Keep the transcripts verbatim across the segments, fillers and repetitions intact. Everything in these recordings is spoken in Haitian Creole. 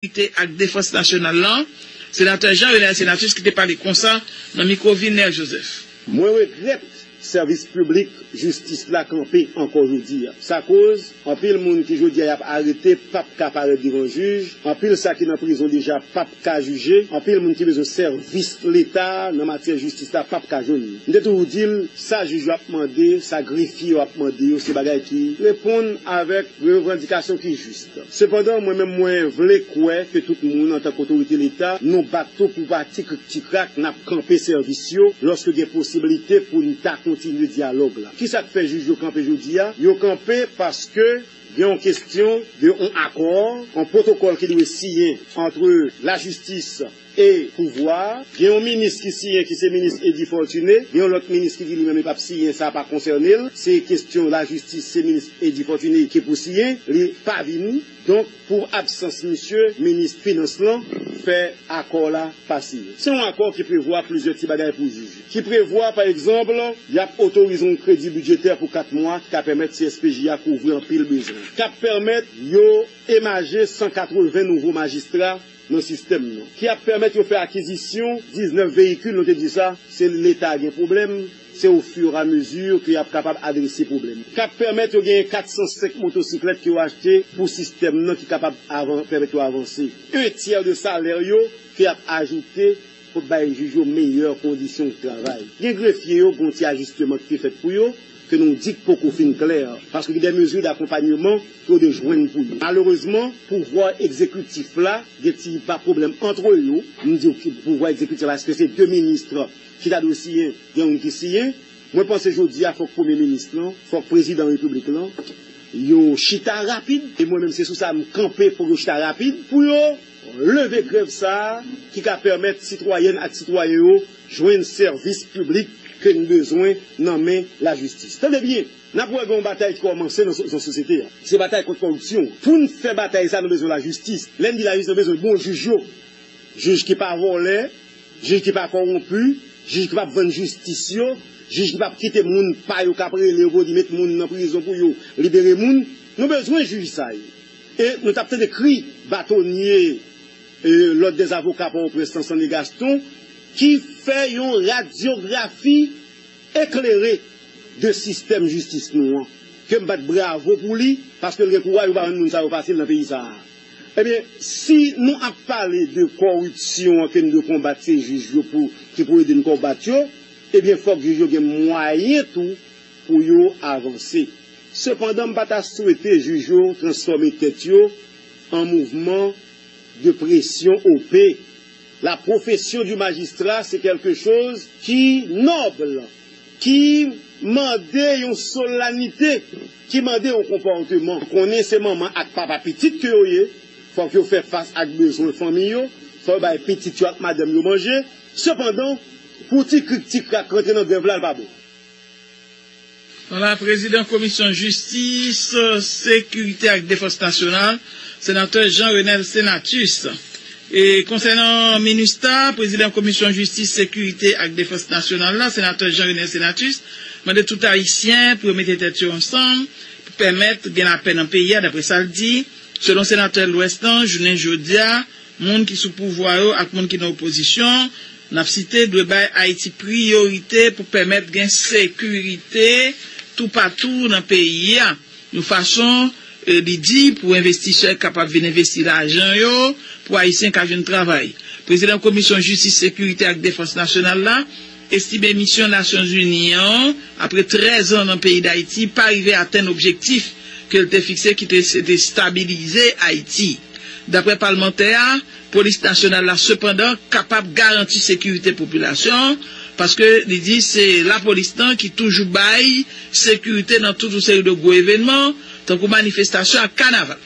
Sekirite ak Defans Nasyonal lan, Senatè Jean Renel Senatus, ki te pale konsa nan mikwo Vilnè Joseph. Mwen regrèt sèvis piblik jistis la kanpe ankò jodi a. Sa koz, anpil moun ki jodi a y ap arete p ap ka parèt devan jij, anpil sa ki nan prizon deja p ap ka jije, anpil moun ki bezwen sèvis Leta nan matyè jistis la p ap ka jwenn li. M te toujou di l, sa jij yo ap mande, sa grefye yo ap mande yo, se bagay ki reponn avèk revandikasyon ki jis. Sepandan, mwen menm mwen vle kwè ke tout moun, antanke otorite Leta, nou bat tou pou pa ti krik ti krak, n ap kanpe sèvis yo lòske gen posiblite pou n ta kontinye dyalòg la. Kisa k fè jij yo kanpe jodi a? Yo kanpe paske gen yon kesyon de yon akò, yon pwotokòl ki dwe siyen ant lajistis e pouvwa. Gen yon minis ki siyen, ki se minis Eddy Fortuné. Gen yon lòt minis ki di li menm li p ap siyen, sa pa konsène l. Se kesyon lajistis, se minis Eddy Fortuné ki pou siyen. Li pa vini. Donk, pou absans misye, minis finans lan fè akò la pa siyen. Se yon akò ki prevwa plizyè ti bagay pou jij. Ki prevwa, pa egzanp, y ap otorize yon kredi bidjetè pou kat mwa ki ka pèmèt C S P J a kouvri anpil bezwen. K ap pèmèt yo emaje san katreven nouvo majistra nan sistèm nan, ki ap pèmèt yo fè akizisyon diznèf veyikil, nou te di sa, se Leta gen pwoblèm, se au fur et à mesure ke y ap kapab adrese pwoblèm. K ap pèmèt yo genyen kat san senk motosiklèt ke yo achte pou sistèm nan ki kapab avan-, pèmèt yo avanse. En tyè de salè yo ke y ap ajoute pou bay jij yo meyè kondisyon travay. Gen grefye yo, gen yon ti ajisteman ki te fèt pou yo, ke nou di k poko fin klè, paske gen de mezi dakonpayman ke yo dwe jwenn pou yo. Malerezman, pouvwa egzekitif la gen ti pa pwoblèm ant yo. M di w ki pouvwa egzekitif la, paske se de minis ki ta dwe siyen, gen youn ki siyen. Mwen panse jodi a, fòk premye minis lan, fòk prezidan repiblik lan, yo chita rapid. E mwen menm, se sou sa m kanpe, fòk yo chita rapid pou yo leve grèv sa a ki ka pèmèt sitwayèn ak sitwayen yo jwenn sèvis piblik ke n bezwen nan men lajistis. Tande byen, n ap wè gen yon batay ki kòmanse nan so-, nan sosyete a. Se batay kont kòripsyon. Pou n fè batay sa, nou bezwen lajistis. Lè n di lajistis, nou bezwen bon jij yo. Jij ki pa vòlè, jij ki pa kòwonpi, jij ki p ap vann jistis yo, jij ki p ap kite moun pa yo k ap rele yo pou yo di met moun nan prizon pou yo libere moun. Nou bezwen jij sa yo. E nou t ap tande kri batonye, e, Lòd dèzavoka Pòtoprens lan, Sandri Gaston, ki fè yon radyografi eklere de sistèm jistis nou an, ke m bat bravo pou li, paske l gen kouraj, ou pa jwenn moun sa yo fasil nan peyi sa a. Ebyen, si nou ap pale de kòripsyon an ke n dwe konbat, se jij yo pou, ki pou ede n konbat yo, ebyen, fòk jij yo gen mwayen tou pou yo avanse. Sepandan, m pa ta swete jij yo transfòme tèt yo an mouvman de presyon ope. La profession du magistrat, c'est quelque chose ki nòb, ki mande yon solanite, ki mande yon konpòteman. Konnen se manman ak papa pitit ke yo ye, fòk yo fè fas ak bezwen fanmi yo, fòk yo bay pitit yo ak madanm yo manje. Sepandan, pou ti krik ti krak rantre nan grèv la, l pa bon. Vwala, prezidan komisyon jistis, sekirite ak defans nasyonal, senatè Jean Renel Senatus. E konsènan minista, prezidan komisyon jistis, sekirite ak defans nasyonal la, senatè Jean Renel Senatus, mande tout ayisyen pou yo mete tèt yo ansanm pou pèmèt gen lapè nan peyi a, daprè sa l di. Selon senatè Lwès lan, jounen jodi a, moun ki sou pouvwa yo ak moun ki nan opozisyon, n ap site, dwe bay Ayiti priyorite pou pèmèt gen sekirite toupatou nan peyi a. Yon fason, e, li di, pou envestisè kapab vin envesti lajan yo, pou Ayisyen ka jwenn travay. Prezidan Komisyon Jistis, Sekirite ak Defans Nasyonal la estime misyon Nasyonzini an, apre trèz an nan peyi Dayiti, pa rive atenn objektif ke l te fikse, ki te, se te stabilize Ayiti. Daprè palmantè a, polis nasyonal la, sepandan, kapab garanti sekirite popilasyon an, paske li di se lapolis lan ki toujou bay sekirite nan tout yon seri de gwo evènman, tankou manifestasyon ak kanaval.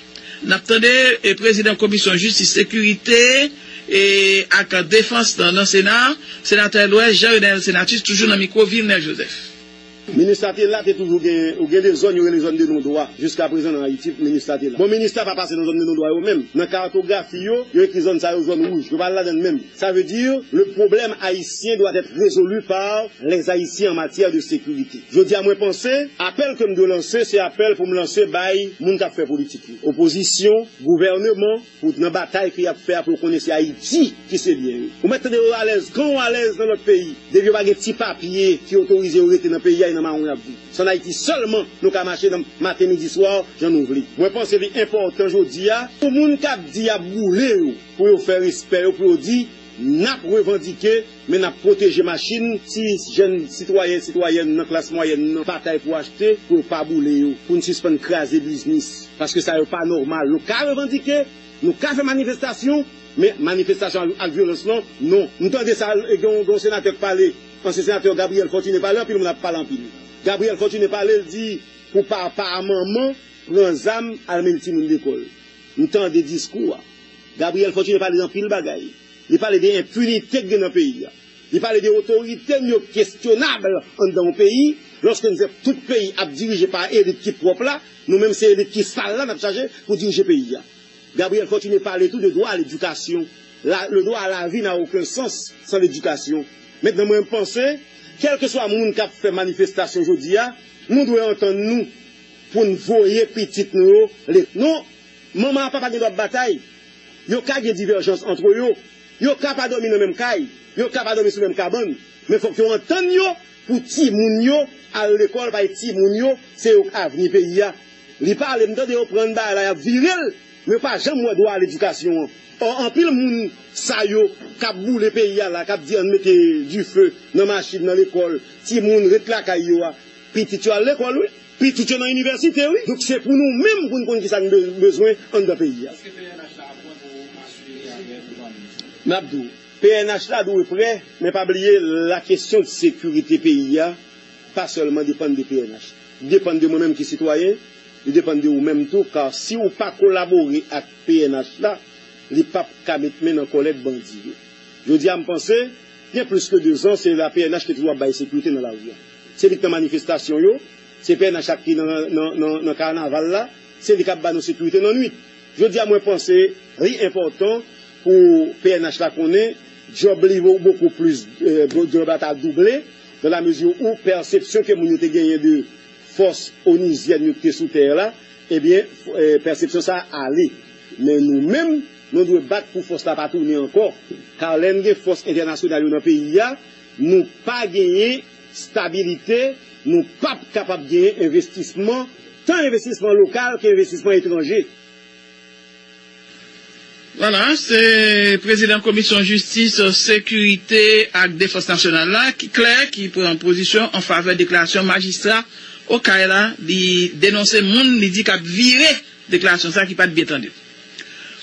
N ap tande, e, prezidan komisyon jistis, sekirite, e, ak defans nan, nan Sena, senatè Lwès Jean Renel Senatus, toujou nan mikwo Vilnè Joseph. Minista te la, te toujou gen, ou gen de zòn, yo rele zòn de non dwa. Jiska prezan nan Ayiti, Minista te la. Bon, Minista pa pase nan zòn de non dwa yo menm. Nan katografi yo, yo ekri zòn sa yo zòn wouj. Yo pa al ladan l menm. Ça veut dire, le problème haïtien doit être résolu par les Haïtiens en matière de sécurité. Jodi a, mwen panse, apèl ke m dwe lanse, se apèl pou m lanse bay moun k ap fè politik yo. Opozisyon, gouvèneman, pou nan batay ke y ap fè a, pou yo konnen se Ayiti ki se byen yo. Ou mèt tande yo alèz. Kan yo alèz nan lòt peyi, depi yo pa gen ti papye ki otorize yo rete nan peyi a, e nan mawon y ap viv. Se ann Ayiti sèlman nou ka mache nan maten, midi, swa, jan nou vle. Mwen panse li enpòtan jodi a pou moun k ap di y ap boule yo, pou yo fè respè yo, pou yo di, n ap revandike, men n ap pwoteje machin ti jèn sitwayen, sitwayèn nan klas mwayèn nan batay pou achte, pou yo pa boule yo, pou n sispann kraze biznis. Paske sa yo pa nòmal. Nou ka revandike, nou ka fè manifestasyon, men manifestasyon ak, ak vyolans lan, non. M tande sa, gen yon, gen yon senatè k pale, ansyen senatè Gabriel Fortuné pale, anpil moun ap pale anpil. Gabriel Fortuné pale, l di, pou papa a manman pran zam al mennen timoun lekòl. M tande diskou a. Gabriel Fortuné pale de anpil bagay. Li pale de enpinite k gen nan peyi a. Li pale de otorite n yo kestyonab anndan yon peyi. Lòske n fè tout peyi ap dirije pa elit ki pwòp la, nou menm se elit ki sal la n ap chache pou dirije peyi a. Gabriel Fortuné pale tou de dwa a ledikasyon. La, le droit à la vie n'a aucun sens sans l'éducation. Mentnan, mwen, m panse, kèlkeswa moun k ap fè manifestasyon jodi a, nou dwe antann nou pou n voye pitit nou yo le-, non, manman ak papa gen dwa ap batay. Yo ka gen divèjans antre yo. Yo ka pa dòmi nan menm kay. Yo ka pa dòmi sou menm kabann. Men fòk yo antann yo pou timoun yo al lekòl, paske timoun yo, se yo k avni peyi a. Li pale, m tande yo pran bagay la, y ap vire l, men yo pa janm wè dwa a ledikasyon an. Ò, anpil moun sa yo k ap boule peyi a la, k ap di ann mete dife nan machin, nan lekòl, timoun ret lakay yo a, pitit yo al lekòl, wi. Pitit yo nan inivèsite, wi. Donk, se pou nou menm pou n konn kisa n be-, bezwen anndan peyi a. Èske P N H la ap pran pou asire avè gouvènman? M ap di w, P N H la dwe prè, men pa bliye, la kesyon de sekirite peyi a pa sèlman depann de P N H. Li depann de mwen menm ki sitwayen, li depann de ou menm tou, ka si ou pa kolabore ak P N H la, li p ap ka met men nan kòlèt bandi yo. Jodi a, m panse, gen plis ke dezan, se la P N H ki toujou ap bay sekirite nan lari a. Se li k nan manifestasyon yo, se P N H la ki nan, nan, nan, nan kanaval la, se li k ap ba nou sekirite nan nwit. Jodi a, mwen panse li enpòtan pou P N H la konnen djòb li beaucoup plus, euh, djòb la ta double, dans la mesure où pèsepsyon ke moun yo te genyen de fòs onizyèn yo ki te sou tè la, ebyen, eh, pèsepsyon sa a ale. Men nou menm, nou dwe bat pou fòs la pa tounen ankò. Ka lè n gen fòs entènasyonal yo nan peyi a, nou pa genyen stabilite, nou p ap kapab genyen envestisman, tan envestisman lokal ke envestisman etranje. Vwala, se prezidan Komisyon Jistis, Sekirite ak Defans Nasyonal la, ki klè, ki pran pozisyon an favè deklarasyon majistra Okay la, li denonse moun li di k ap vire deklarasyon sa ki pa t byen tande.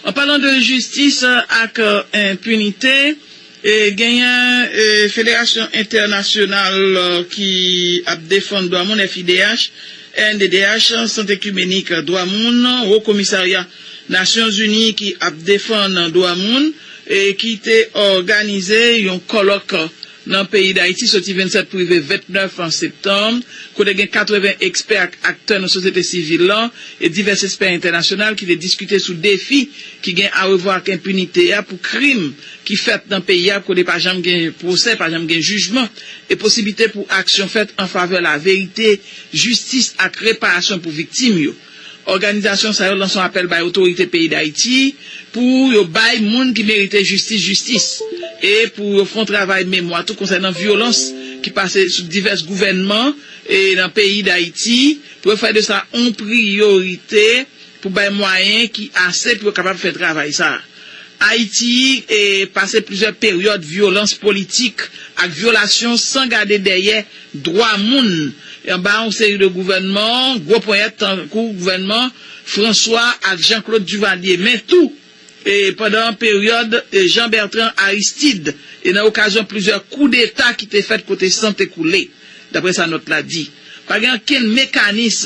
An palan de jistis ak, euh, enpinite, e genyen, e, Federasyon Entènasyonal, euh, ki ap defann dwa moun, F I D H, R N D D H, Sant Ekimenik Dwa Moun, Wo Komisarya Nasyonzini ki ap defann dwa moun, e ki te òganize yon kòlòk nan peyi Dayiti soti vennsèt pou rive vennèf septanm, kote gen katreven ekspè ak aktè nan sosyete sivil lan e divès ekspè entènasyonal ki te diskite sou defi ki gen arevwa ak enpinite a pou krim ki fèt nan peyi a, kote pa janm gen pwosè, pa janm gen jijman, e posiblite pou aksyon fèt an favè laverite, jistis ak reparasyon pou viktim yo. Òganizasyon sa yo lanse yon apèl bay otorite peyi Dayiti pou yo bay moun ki merite jistis, jistis, e pou yo fè yon travay memwa tou konsènan vyolans ki pase sou divès gouvènman e nan peyi Dayiti, pou yo fè de sa yon priyorite pou bay mwayen ki ase pou yo kapab fè travay sa a. Ayiti, e, pase plizyè peryòd vyolans politik ak vyolasyon san gade dèyè dwa moun anba yon seri de gouvènman, gwo ponyèt tankou gouvènman François ak Jean-Claude Duvalier, men tou, e, pandan peryòd, e, Jean Bertrand Aristide, e nan okazyon plizyè koudeta ki te fèt kote san te koule, daprè sa nòt la di. Pa gen okenn mekanis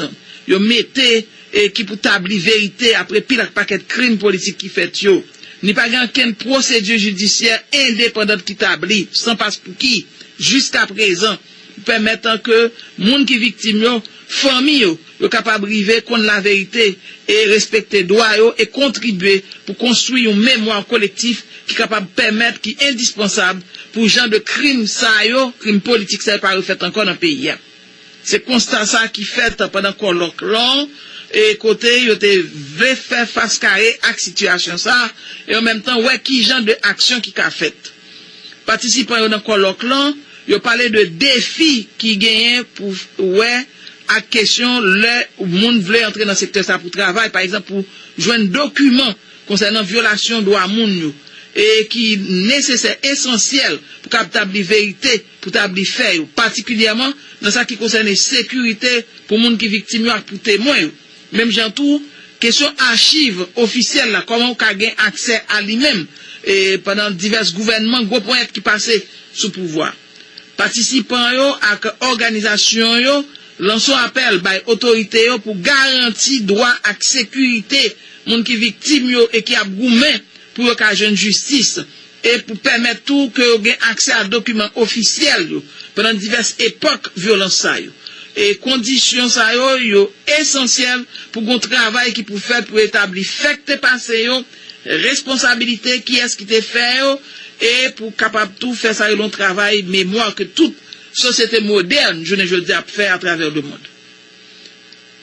yo mete, e, ki pou tabli verite apre pil ak pakèt krim politik ki fèt yo. Ni pa gen okenn pwosedi jidisyè endepandan ki tabli, san paspouki, jiskaprezan, pèmèt ke moun ki viktim yo, fanmi yo, yo kapab rive konn laverite e respekte dwa yo e kontribye pou konstwi yon memwa kolektif ki kapab pèmèt, ki endispansab pou jan de krim sa yo, krim politik sa yo pa refèt ankò nan peyi a. Se konsta sa ki fèt pandan kòlòk lan, e kote yo te vle fè fas kare ak sitiyasyon sa, e an menm tan wè ki jan de aksyon ki ka fèt. Patisipan yo nan kòlòk lan, yo pale de defi ki genyen pou wè ak kesyon lè moun vle antre nan sektè sa pou travay, pa egzanp, pou jwenn dokiman konsènan vyolasyon dwa moun yo, e ki nesesè, esansyèl pou kab tabli verite, pou tabli fè yo, patikilyèman nan sa ki konsène sekirite pou moun ki viktim yo ak pou temwen yo. Menm jan tou, kesyon achiv ofisyèl la, kòman w ka gen aksè a li menm, e pandan divès gouvènman, gwo ponyèt ki pase sou pouvwa. Patisipan yo ak òganizasyon yo lanse yon apèl bay otorite yo pou garanti dwa ak sekirite moun ki viktim yo e ki ap goumen pou yo ka jwenn jistis, e pou pèmèt tou ke yo gen aksè a dokiman ofisyèl yo pandan divès epòk vyolans sa yo. E kondisyon sa yo, yo esansyèl pou gon travay ki pou fèt pou etabli fè k te pase yo, responsabilite, kiyès ki te fè yo, e pou kapab tou fè sa rele yon travay memwa ke tout sosyete modèn jounen jodi a ap fè atravè lemonn.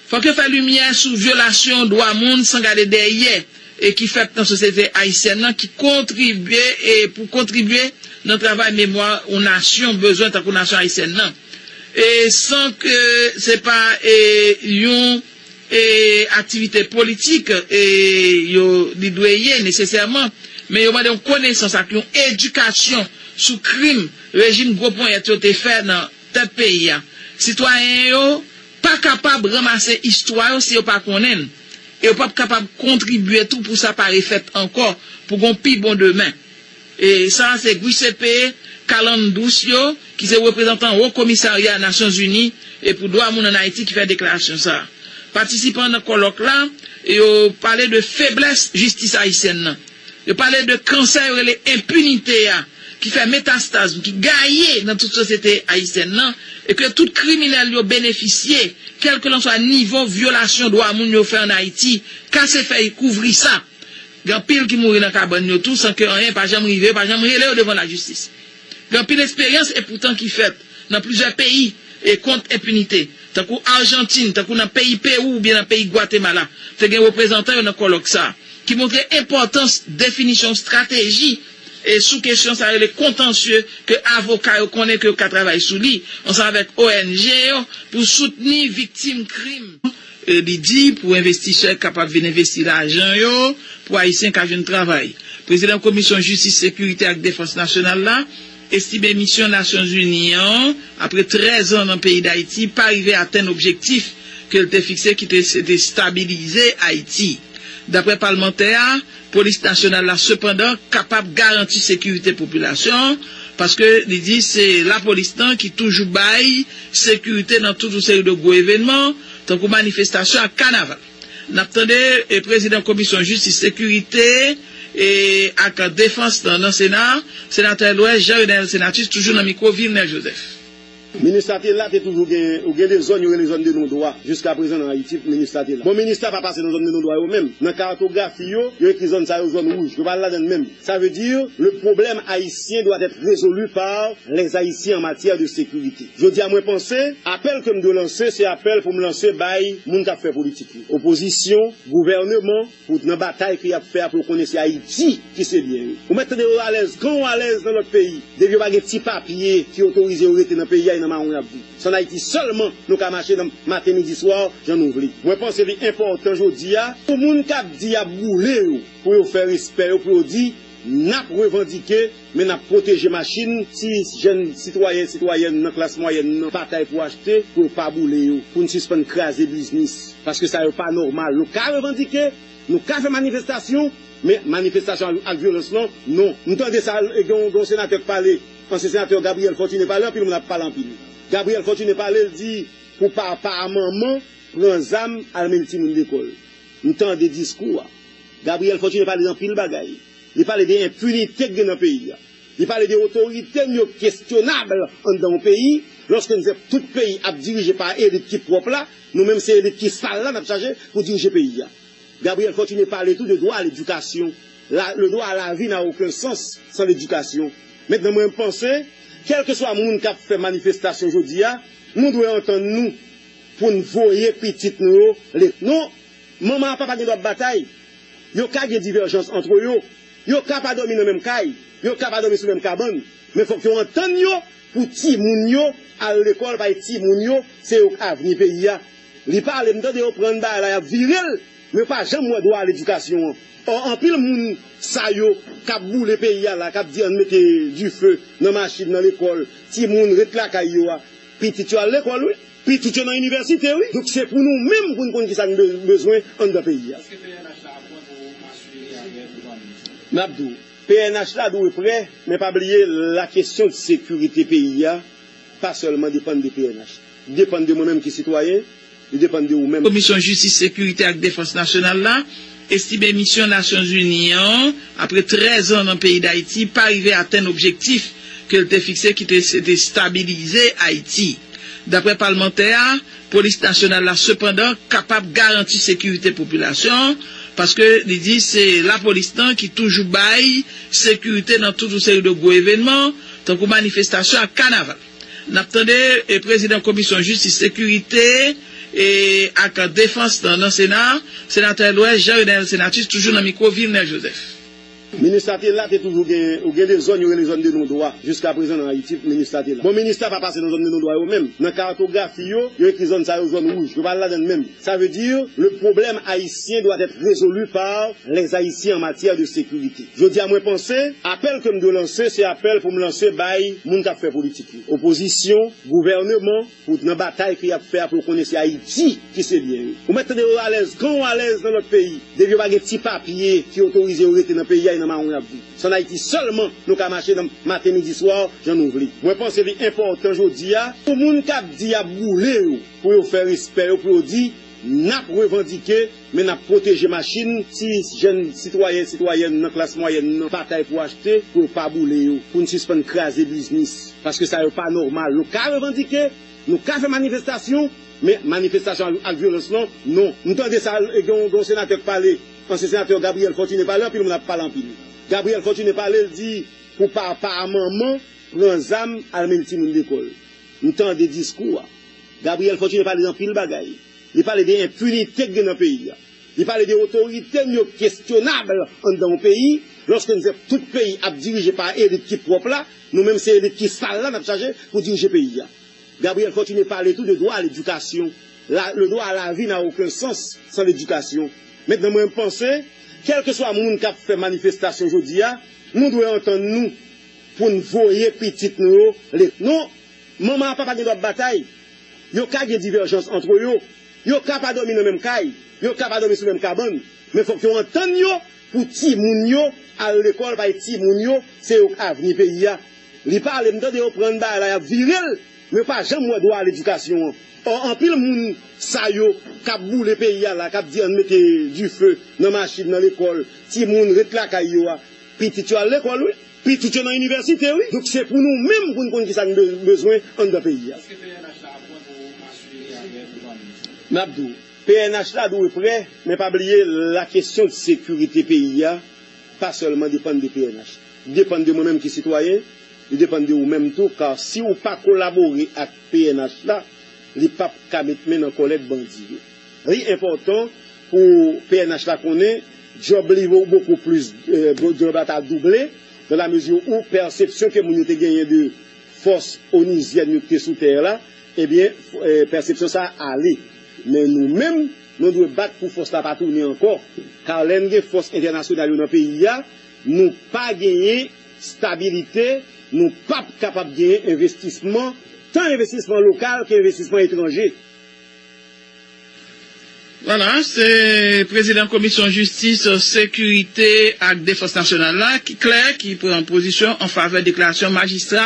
Fòk yo fè limyè sou vyolasyon dwa moun san gade dèyè e ki fèt nan sosyete ayisyèn nan, ki kontribye e pou kontribye nan travay memwa yon nasyon bezwen tankou nasyon ayisyèn nan. E san ke se pa e, yon e, aktivite politik e, yo, li dwe ye nesesèman, men yo mande yon konesans ak yon edikasyon sou krim rejim gwo ponyèt yo te fè nan tèt peyi a. Sitwayen yo pa kapab ranmase istwa yo si yo pa konnen l, e yo p ap kapab kontribye tou pou sa pa refèt ankò, pou gon pi bon demen. E sa a se Giuseppe Calandruccio, ki se reprezantan Wo Komisarya Nasyonzini e pou dwa moun ann Ayiti, ki fè deklarasyon sa a. Patisipan nan kòlòk la, yo pale de feblès jistis ayisyèn nan. Yo pale de kansè yo rele enpinite a, ki fè metastaz, ki gaye nan tout sosyete ayisyèn nan, e ke tout kriminèl yo benefisye, kèlkelanswa nivo vyolasyon dwa moun yo fè ann Ayiti, kase fèy kouvri sa. Gen anpil ki mouri nan kabann yo tou, san ke anyen pa janm rive, yo pa janm rele yo devan lajistis. Gen anpil eksperyans epoutan ki fèt nan plizyè peyi e kont enpinite, tankou Ajantin, tankou nan peyi Pewou oubyen nan peyi Gwatemala. Te gen reprezantan yo nan kòlòk sa a, ki montre enpòtans definisyon strateji e sou kesyon sa rele kontansye ke avoka yo konnen ke yo ka travay sou li, ansanm avèk O N G yo, pou soutni viktim krim. E li di pou envestisè kapab vin envesti lajan yo, pou Ayisyen ka jwenn travay. Prezidan Komisyon Jistis, Sekirite ak Defans Nasyonal la estime misyon Nasyonzini an, apre trèz an nan peyi Dayiti, pa rive atenn objektif ke l te fikse, ki te, se te stabilize Ayiti. Daprè palmantè a, polis nasyonal la, sepandan, kapab garanti sekirite popilasyon an, paske li di se lapolis lan ki toujou bay sekirite nan tout yon seri de gwo evènman, tankou manifestasyon ak kanaval. N ap tande, e, prezidan Komisyon Jistis, Sekirite, e, ak Defans nan, nan Sena, Senatè Lwès Jean Renel Senatus, toujou nan mikwo Vilnè Joseph. Minista te la, te toujou gen, ou gen de zòn, yo rele zòn de non dwa. Jiska prezan nan Ayiti, Minista te la. Bon, Minista pa pase nan zòn de non dwa yo menm. Nan kartografi yo, yo ekri zòn sa yo zòn wouj. Yo pa al ladan l menm. Ça veut dire, le problème haïtien doit être résolu par les Haïtiens en matière de sécurité. Jodi a, mwen panse, apèl ke m dwe lanse, se apèl pou m lanse bay moun k ap fè politik yo. Opozisyon, gouvèneman, pou nan batay ke y ap fè a, pou yo konnen se Ayiti ki se byen yo. Ou mèt tande yo alèz, kan yo alèz nan lòt peyi, depi yo pa gen ti papye ki otorize yo rete nan peyi a, e nan mawon y ap viv. Se ann Ayiti sèlman nou ka mache nan maten, midi, swa, jan nou vle. Mwen panse li enpòtan jodi a, pou moun k ap di y ap boule yo, pou yo fè respè yo, pou yo di, n ap revandike, men n ap pwoteje machin, ti jèn sitwayen, sitwayèn nan klas mwayèn nan, batay pou achte, pou yo pa boule yo, pou n sispann kraze biznis. Paske sa yo pa nòmal. Nou ka revandike, nou ka fè manifestasyon, men manifestasyon ak, ak vyolans lan, non. M tande sa, gen yon, gen yon senatè k pale, ansyen senatè Gabriel Fortuné pale, anpil moun ap pale anpil. Gabriel Fortuné pale, l di, pou papa a manman pran zam al mennen timoun lekòl. M tande diskou a. Gabriel Fortuné pale de anpil bagay. Li pale de enpinite k gen nan peyi a. Li pale de otorite n yo kestyonab anndan yon peyi. Lorsque nous tout pays ap dirije pa elit ki pwòp la, nou menm se elit ki sal la n ap chache pou dirije peyi a. Gabriel Fortuné pale tou de droit à l'éducation. La, le droit à la vie n'a aucun sens sans l'éducation. Mentnan mwen panse, kèlkeswa moun k ap fè manifestasyon jodi a, nou dwe antann nou pou n voye pitit nou yo lekòl. Non, manman ak papa gen dwa ap batay. Yo ka gen divèjans antre yo. Yo ka pa dòmi nan menm kay. Yo ka pa dòmi sou menm kabann. Men fòk yo antann yo pou timoun yo al lekòl, paske timoun yo se yo k avni peyi a. Li pale, m tande yo pran bagay la, y ap vire l, men yo pa janm wè dwa a ledikasyon an. Ò, anpil moun sa yo k ap boule peyi a la, k ap di ann mete dife nan machin, nan lekòl, timoun ret lakay yo a, pitit yo al lekòl, wi. Pitit yo nan inivèsite, wi. Donk, se pou nou menm pou n konn kisa n be- bezwen anndan peyi a. Èske P N H la ap pran pou asire avèk gouvènman? M ap di w, P N H la dwe prè, men pa bliye la kesyon de sekirite peyi a, pa sèlman depann de P N H. Depann de mwen menm ki sitwayen, li depann de ou menm. Komisyon Jistis, Sekirite ak Defans Nasyonal la estime misyon Nasyonzini an, apre trèz an nan peyi Dayiti, pa rive atenn objektif ke l te fikse, ki te, se te stabilize Ayiti. Daprè palmantè a, polis nasyonal la, sepandan, kapab garanti sekirite popilasyon an, paske li di se lapolis lan ki toujou bay sekirite nan tout yon seri de gwo evènman, tankou manifestasyon ak kanaval. N ap tande, e, prezidan Komisyon Jistis, Sekirite, e, ak Defans nan, nan Sena, senatè Lwès Jean Renel Senatus, toujou nan mikwo Vilnè Joseph. Minista te la, te toujou gen, ou gen de zòn yo rele zòn de non dwa. Jiska prezan nan Ayiti, Minista te la. Bon, Minista pa pase nan zòn de non dwa yo menm. Nan kartografi yo, yo ekri zòn sa yo zòn wouj. Yo pa al ladan l menm. Sa vle di, le problème haïtien doit être résolu par les Haïtiens en matière de sécurité. Jodi a, mwen panse, apèl ke m dwe lanse, se apèl pou m lanse bay moun k ap fè politik yo. Opozisyon, gouvèneman, pou nan batay ke y ap fè a, pou yo konnen se Ayiti ki se byen yo. Ou mèt tande yo alèz, kan yo alèz nan lòt peyi, depi yo pa gen ti papye ki otorize yo rete nan peyi a, e nan mawon y ap viv. Se ann Ayiti sèlman nou ka mache nan maten, midi, swa, jan nou vle. Mwen panse li enpòtan jodi a, pou moun k ap di y ap boule yo, pou yo fè respè yo, pou yo di, n ap revandike, men n ap pwoteje machin ti jèn sitwayen, sitwayèn nan klas mwayèn nan batay pou achte, pou yo pa boule yo, pou n sispann kraze biznis. Paske sa yo pa nòmal. Nou ka revandike, nou ka fè manifestasyon, men manifestasyon ak, ak vyolans lan, non. M tande sa, gen yon, gen yon senatè k pale, ansyen senatè Gabriel Fortuné pale, anpil moun ap pale anpil. Gabriel Fortuné pale, l di, pou papa a manman pran zam, al mennen timoun lekòl. M tande diskou a. Gabriel Fortuné pale de anpil bagay. Li pale de enpinite k gen nan peyi a. Li pale de otorite n yo kestyonab anndan yon peyi, lòske n se tout peyi ap dirije pa elit ki pwòp la, nou menm se elit ki sal la n ap chache pou dirije peyi a. Gabriel Fortuné pale tou de droit à l'éducation. La, le droit à la vie n'a aucun sens sans l'éducation. Mentnan mwen panse, kèlkeswa moun k ap fè manifestasyon jodi a, nou dwe antann nou pou n voye pitit nou yo le- non, manman ak papa gen dwa ap batay. Yo ka gen divèjans antre yo. Yo ka pa dòmi nan menm kay. Yo ka pa dòmi sou menm kabann. Men fòk yo antann yo pou timoun yo al lekòl, paske timoun yo se yo k avni peyi a. Li pale, m tande yo pran bagay la, y ap vire l, men yo pa janm wè dwa a ledikasyon an. Ò, anpil moun sa yo k ap boule peyi a la, k ap di ann mete dife nan machin, nan lekòl, timoun ret lakay yo a, pitit yo al lekòl, wi. Pitit yo nan inivèsite, wi. Donk, se pou nou menm pou n konn kisa n be- bezwen anndan peyi a. Èske P N H la ap pran pou asire avèk gouvènman? M ap di w, P N H la dwe prè, men pa bliye la kesyon de sekirite peyi a, pa sèlman depann de P N H. Depann de mwen menm ki sitwayen, li depann de ou menm tou, ka si ou pa kolabore ak P N H la, li p ap ka met men nan kòlèt bandi yo. Li enpòtan pou P N H la konnen djòb li vo bokou plis, eh, djòb la ta double, dans la mesure où pèsepsyon ke moun yo te genyen de fòs onizyèn yo ki te sou tè la, ebyen, eh, pèsepsyon sa a ale. Men nou menm, nou dwe bat pou fòs la pa tounen ankò. Ka lè n gen fòs entènasyonal yo nan peyi a, nou pa genyen stabilite, nou p ap kapab genyen envestisman, tan envestisman lokal ke envestisman etranje. Vwala, se prezidan Komisyon Jistis, Sekirite ak Defans Nasyonal la ki klè, ki pran pozisyon an favè deklarasyon majistra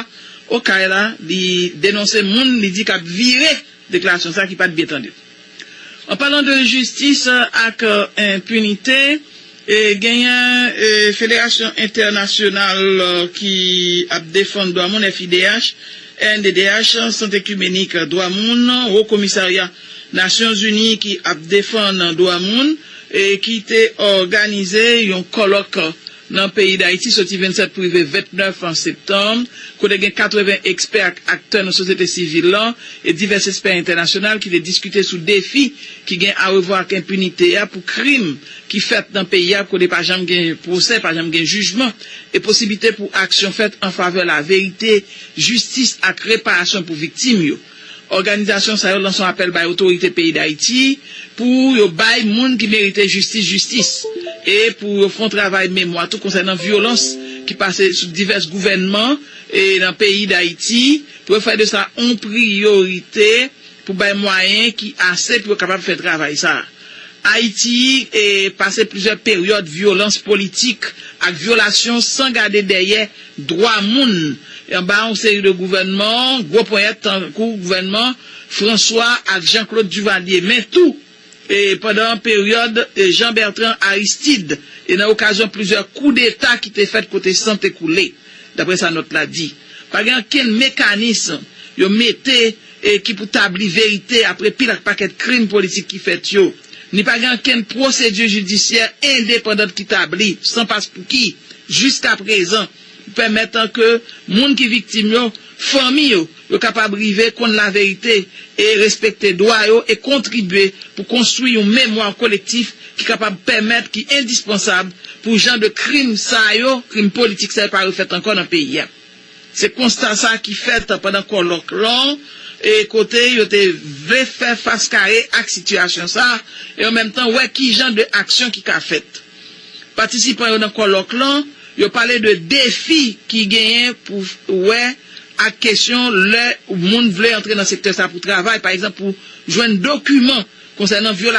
Okay la. Li denonse moun li di k ap vire deklarasyon sa ki pa t byen tande. An palan de jistis ak enpinite, E genyen e, Federasyon Entènasyonal e, ki ap defann dwa moun, F I D H, R N D D H, Sant Ekimenik Dwa Moun, Wo Komisarya Nasyonzini ki ap defann dwa moun, e ki te òganize yon kòlòk nan peyi Dayiti soti vennsèt pou rive vennèf septanm, kote gen katreven ekspè ak aktè nan sosyete sivil lan e divès ekspè entènasyonal ki te diskite sou defi ki gen arevwa ak enpinite a pou krim ki fèt nan peyi a, kote pa janm gen pwosè, pa janm gen jijman, e posiblite pou aksyon fèt an favè laverite, jistis ak reparasyon pou viktim yo. Òganizasyon sa yo lanse yon apèl bay otorite peyi Dayiti pou yo bay moun ki merite jistis jistis, e pou yo fè yon travay memwa tou konsènan vyolans ki pase sou divès gouvènman e nan peyi Dayiti, pou yo fè de sa yon priyorite pou bay mwayen ki ase pou yo kapab fè travay sa a. Ayiti e, pase plizyè peryòd vyolans politik ak vyolasyon san gade dèyè dwa moun anba yon seri de gouvènman, gwo ponyèt tankou gouvènman Franswa ak Jean-Claude Duvalier, men tou e, pandan peryòd e, Jean Bertrand Aristide e nan okazyon plizyè koudeta ki te fèt kote san te koule, daprè sa nòt la di. Pa gen okenn mekanis yo mete e, ki pou tabli verite apre pil ak pakèt krim politik ki fèt yo. Ni pa gen okenn pwosedi jidisyè endepandan ki tabli, san paspouki, jiskaprezan, pou pèmèt ke moun ki viktim yo, fanmi yo, yo kapab rive konn laverite e respekte dwa yo e kontribye pou konstwi yon memwa kolektif ki kapab pèmèt, ki endispansab pou jan de krim sa yo, krim politik sa yo pa refèt ankò nan peyi a. Se konsta sa ki fèt pandan kòlòk lan e kote yo te vle fè fas kare ak sitiyasyon sa e an menm tan wè ki jan de aksyon ki ka fèt. Patisipan yo nan kòlòk lan, yo pale de defi ki genyen pou wè ak kesyon lè moun vle antre nan sektè sa pou travay, pa egzanp, pou jwenn dokiman konsènan